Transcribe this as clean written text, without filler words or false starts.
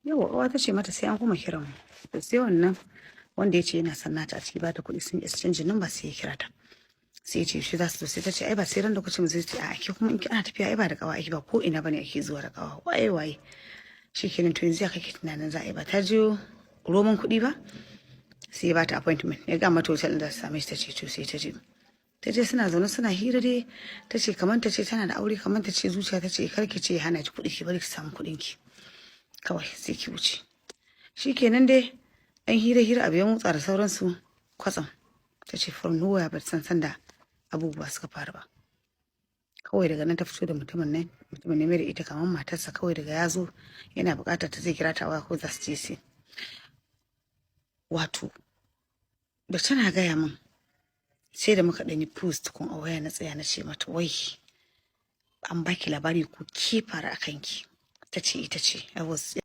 Yawa uwa ta ce mata sai an kuma kiran mu. To sai wannan wanda ya ce yana son nata a ciki ba ta kuɗi, sun exchange number, sai ya kira ta. Sai ya ce shi za su zo. Sai ta ce, ai ba sai ran da kuce mu zai ce a ke kuma in ana tafiya ai ba da kawa ake ba, ko ina bane ake zuwa da kawa, waye waye. Shikenan, to yanzu ya kake tunanin za a yi? Ba ta je roman kuɗi ba. Sai ya bata appointment, ya ga mata hotel da su same shi. Ta ce to, sai ta je. Ta je, suna zaune suna hira dai. Ta ce kamar ta ce tana da aure, kamar ta ce zuciya ta ce kar ki ce hana ki kuɗi, ki bari ki samu kuɗin ki kawai sai ki wuce. Shikenan dai, an hira hira, abu ya motsa da sauransu. Kwatsam ta ce from nowhere, ba san sanda abubuwa suka faru ba, kawai daga nan ta fito da mutumin nan. Mutumin ne mai da ita kamar matarsa. Kawai daga ya zo yana buƙatar ta, zai kira ta waya ko za su je. Sai wato da tana gaya min, sai da muka ɗanyi post kun a waya, na tsaya na ce mata, wai an baki labari ko ke fara a kanki? Ta ce ita ce. I was